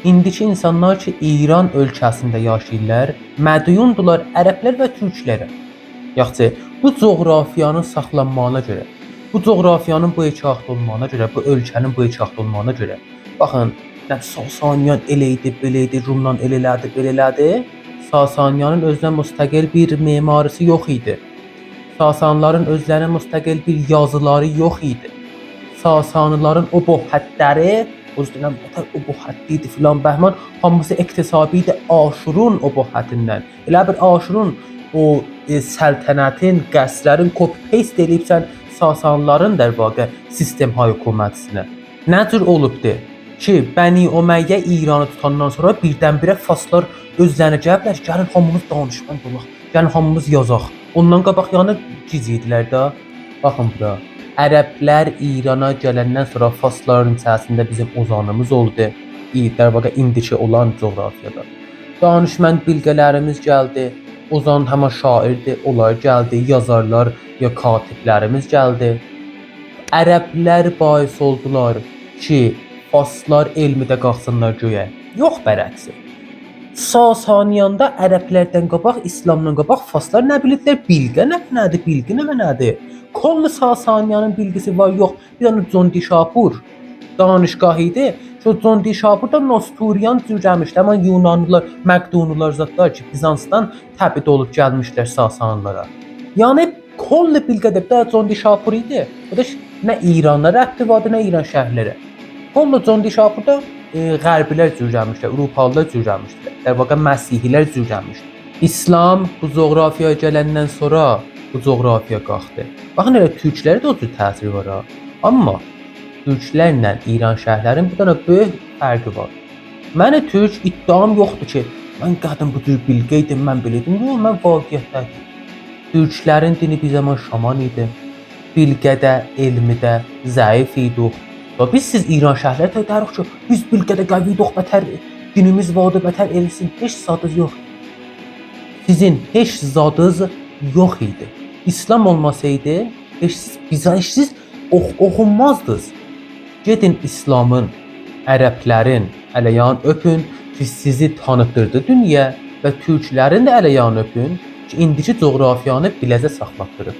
İndiki insanlar ki İran ölkəsində yaşayırlar, mədyundular ərəblər və türklərə. Yaxşı, bu coğrafiyanın saxlanmağına görə, bu coğrafiyanın bu hekayətdə olmağına görə, bu ölkənin bu hekayətdə olmağına görə. Baxın, nə Sasaniyan elə idi, belə idi, Rumdan elə elədi, belə elədi. Sasaniyanın özünə müstəqil bir memarisi yox idi. Sasanların özlərinə müstəqil bir yazıları yox idi. Sasanlıların o bu hədləri, o dönəm o bu həddi idi filan bəhman, hamısı iktisabi idi Aşurun o bu həddindən. Elə bir Aşurun o səltənətin, qəsrlərin copy paste eləyibsən Sasanlıların در واقع sistem hökumətinə. Nə cür olubdu ki, Bəni Öməyyə İranı tutandan sonra birdən-birə Faslar özlərinə gəliblər, gəlin hamımız danışmand olaq, gəlin hamımız yazaq. Ondan qabaq yəni gic idilər də. Baxın bura. Ərəblər İrana gələndən sonra Fasların içərisində bizim ozanımız oldu. در واقع indiki olan coğrafiyada. Danışmənd bilgələrimiz gəldi. Ozan həmin şairdir, onlar gəldi, yazarlar ya katiblərimiz gəldi. Ərəblər bais oldular ki, Faslar elmidə qalxsınlar göyə. Yox bərəksi. Sasaniyanda ərəblərdən qabaq, İslamdan qabaq Faslar nə bilirdilər? Bilgə nə nədir? Bilgi nə nədir? Kollu Sasaniyanın bilgisi var yox. Bir dənə Condişapur danışgahı idi. Şu Condişapurda Nosturiyan cürəmişdi. Amma Yunanlılar, Məqdunlular zətlər ki, Bizansdan təbid olub gəlmişlər Sasanlılara. Yəni kollu bilgədə bir də Condişapur idi. O da nə İrana rəbti vardı, nə İran şəhərlərə. Kollu Condişapurda qərbilər cürəmişlər, Avropalılar cürəmişdilər. در واقع Məsihilər cürəmişdi. İslam bu coğrafiyaya gələndən sonra bu coğrafiya qalxdı. Baxın elə türklərə də o cür təsiri var ha. Amma türklərlə İran şəhərlərinin bir dənə böyük fərqi var. Mənə türk iddiam yoxdur ki, mən qədim bu cür bilgə idim, mən belə idim. Yox, mən vaqiətdəydim. Türklərin dini bir zaman şaman idi. Bilgədə, elmidə zəif idik. Və biz siz İran şəhərləri dərik ki, biz bilgədə qəvi idik, bətər dinimiz vardı, bətər elsin. Heç zadınız yox. Sizin heç zadınız yox idi. İslam olmasaydı, heç siz bizə heç siz oxunmazdınız. Gedin İslamın, ərəblərin ələyağını öpün ki, sizi tanıtdırdı dünya və türklərin də ələyağını öpün ki, indiki coğrafiyanı biləcə saxlatdırıb.